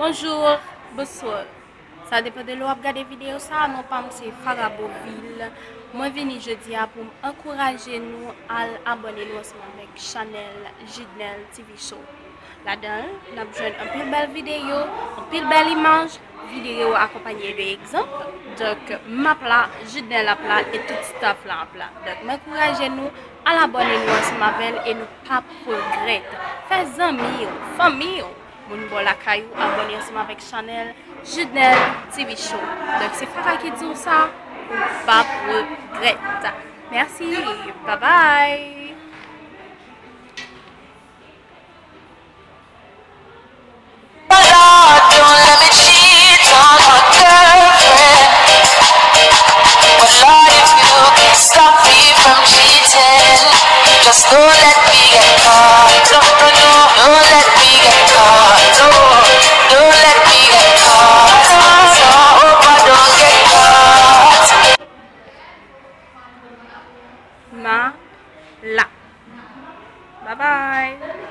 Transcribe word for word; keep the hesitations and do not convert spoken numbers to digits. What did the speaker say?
Bonjou, bonswa. Sa depann de lè w ap gade videyo sa a, non pa m se Farah Beauville. Mwen vini jodi a pou m ankouraje nou al abòne nou ansanm avèk chanèl Jidnel T V Show. Ladan l, n ap jwenn anpil bèl videyo, anpil bèl imaj, videyo akonpaye de egzanp. Donk, m ap la, Jidnel ap la e tout staff la ap la. Donk, m ankouraje nou al abòne nou ansanm avè l e nou p ap regrèt. Fè zanmi w, fanmi w, moun bò lakay ou abòne ansanm avèk chanèl Jidnel T V Show. Donk, se Farah ki di w sa, ou p ap regrèt. Mèsi, babay! Lord, don't let me cheat on my girlfriend. But Lord, if you can stop me from cheating, just don't let me get caught. No, no, no, don't let me get caught. No, don't let me get caught. No, no, hope I don't get caught. Ma la. Bye bye.